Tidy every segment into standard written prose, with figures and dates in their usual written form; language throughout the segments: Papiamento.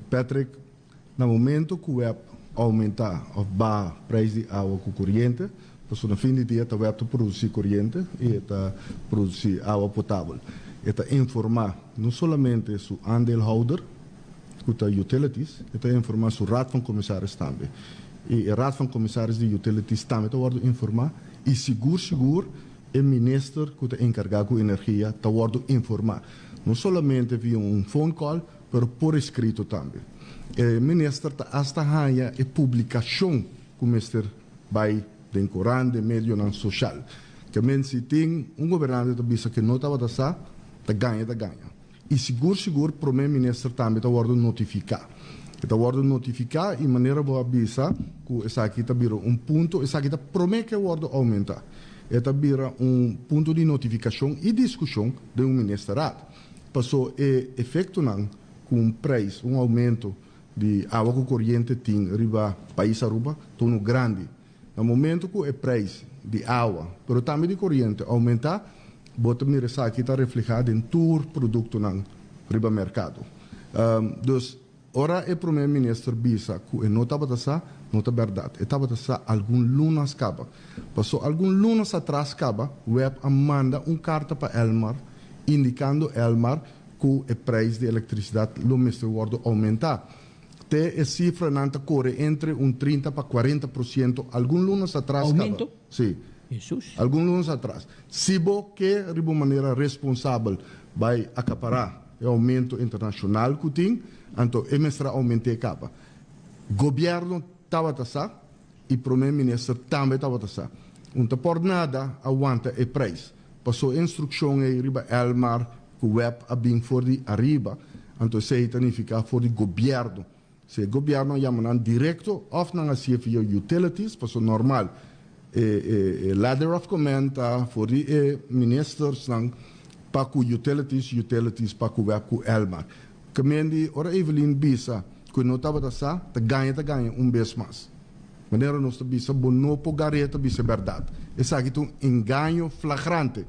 Patrick, na momento ku WEB oumentá òf baha preis di awa ku koriente, pasobra na fin di dia ta WEB ta produsí koriente i e ta produsí awa potabel. E ta informá no solamente su aandeelhouder, ku ta utilities, e ta informá su Raad van Commissaris tambe. I e Raad van Commissaris di utilities tambe ta wòrdu informá i sigur sigur e minister ku ta enkargá ku energia ta wòrdu informá. No solamente via un phone call, pero por eskrito tambe. E minister ta asta haña e publikashon ku mester bai den korant, den medionan soshal. Ke men si tin un gobernante ta bisa ke no tabata sa, ta gaña ta gaña. I sigur sigur prome minister tambe ta wòrdu notifiká. E ta wòrdu notifiká i manera bo a bisa ku esaki ta bira un punto, esaki ta prome ke wòrdu oumentá. E ta bira un punto di notifikashon i diskushon den un ministerraad. Paso e efektonan ku un preis, un oumento di awa ku koriente tin riba pais Aruba ta unu grandi. Na momento ku e preis di awa, pero tambe di koriente oumentá, bo ta mira esaki ta reflehá den tur produktonan riba merkado. Dus, ora e prome minister bisa ku e no tabata sa, no ta bèrdat. E tabata sa algun lunas kaba. Paso algun lunas atras kaba, web a manda un karta pa Elmar indikando Elmar ku e preis di elektrisidat lo mester wòrdu oumentá. Te e sifranan ta kore entre un 30 pa 40% algun lunas atras kaba. Oumento? Sí. Hesus. Algun lunas atras. Si bo ke riba un manera responsabel bai akapará e oumento internashonal ku tin, anto e mester a oument'é kaba. Gobièrnu tabata sa i Prome Minister tambe tabata sa. Un ta por nada a wanta e preis. Paso e instrukshon ei riba Elmar ku web a bin for di ariba, anto esei ta nifiká for di gobièrnu. Si e gobièrnu a yama nan direkto òf nan a hasié via utilities, paso normal e e ladder of command ta for di e ministersnan pa ku utilities, utilities pa ku web ku Elmar. Kemendi ora Evelyn bisa ku e no tabata sa, ta gaña ta gaña un bes mas. Manera nos ta bisa bo no por gar'é ta bisa e bèrdat. Esaki ta un engaño flagrante.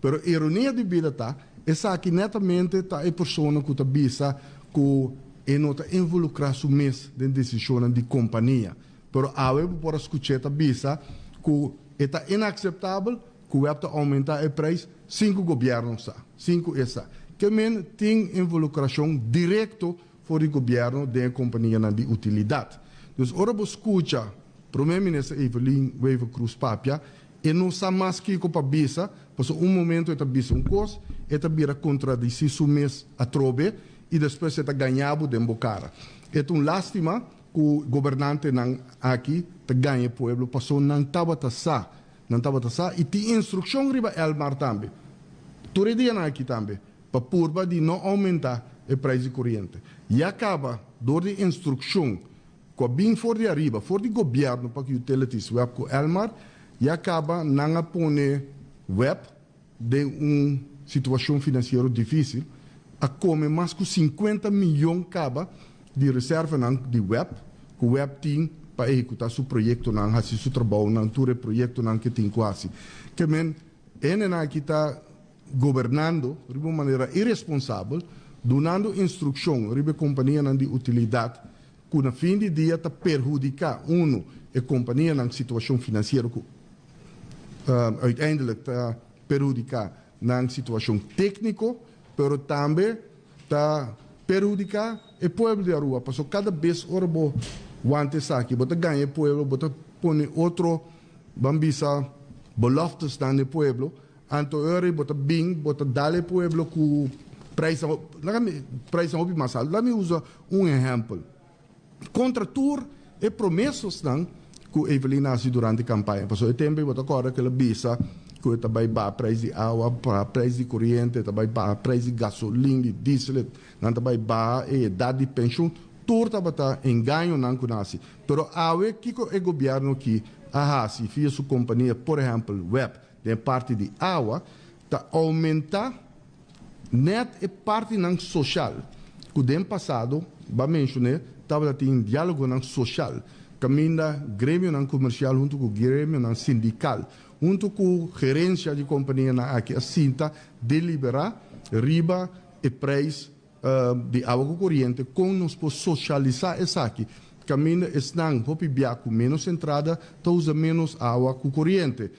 Pero ironia di bida ta, esaki netamente ta e persona ku ta bisa ku e no ta involukrá su mes den desishonnan di kompania. Pero awe bo por a skuch'é ta bisa ku e ta inakseptabel ku web ta oumentá e preis sin ku gobièrnu sa, sin ku e sa. Ke men tin involukrashon direkto for di gobièrnu den e kompanianan di utilidat. Dus ora bo skucha Prome Minister Evelyn Wever-Croes papia, e no sa mas kiko pa bisa, pasobra un momento e ta bisa un kos, e ta bira kontradisí su mes atrobe i despues e ta gaña bo den bo kara. E ta un lástima ku gobernantenan aki ta gaña e pueblo pasobra nan tabata sa, nan tabata sa i tin instrukshon riba Elmar tambe, tur e dianan aki tambe, pa purba di no oumentá e preis di koriente. Ya kaba dor di instrukshon ku a bin for di ariba, for di gobièrnu pa ku utilities web ku Elmar, ya kaba nan a pone web den un situashon finansiero difísil, a kome mas ku 50 miyon kaba di reservanan di web ku web tin pa ehekutá su proyektonan, hasi su trabounan, tur e proyektonan ku e tin ku hasi. Ke men, hendenan aki ta gobernando riba un manera iresponsabel, dunando instrukshon riba e kompanianan di utilidat ku na fin di dia ta perhudiká, unu, e kompanianan situashon finansiero ku uiteindelijk ta perhudiká nan situashon tékniko, pero tambe ta perhudiká e pueblo di Aruba, pasobra kada bes ora bo wanta esaki bo ta gaña e pueblo, bo ta pone otro, ban bisa, beloftesnan na e pueblo. Anto ora bo ta bin, bo ta dal e pueblo ku prijsnan, laga mi, prijsnan hopi mas alto. Laga mi usa un ehèmpel. Kontra tur e promesosnan ku Evelyn a hasi durante kampaña. Pasobra e tempu ei bo ta kòrda ku el a bisa ku e ta bai baha prijs di awa, baha prijs di koriente, e ta bai baha prijs di gasolin, di diesel, nan ta bai baha e edat di penshun. Tur tabata engañonan ku nan a hasi. Pero awe kiko e gobièrnu aki a hasi via su kompania, por ehèmpel web, Den parti di awa ta oumentá nèt e partinan soshal ku den pasado, bo a menshoné, tabata tin diálogonan soshal kaminda gremionan komersial huntu ku gremionan sindikal huntu ku gerensia di kompanianan aki a sinta deliberá riba e preis. di awa ku koriente, kon nos por sosialisá esaki. Kaminda esnan hopi bia ku menos entrada, ta usa menos awa ku koriente.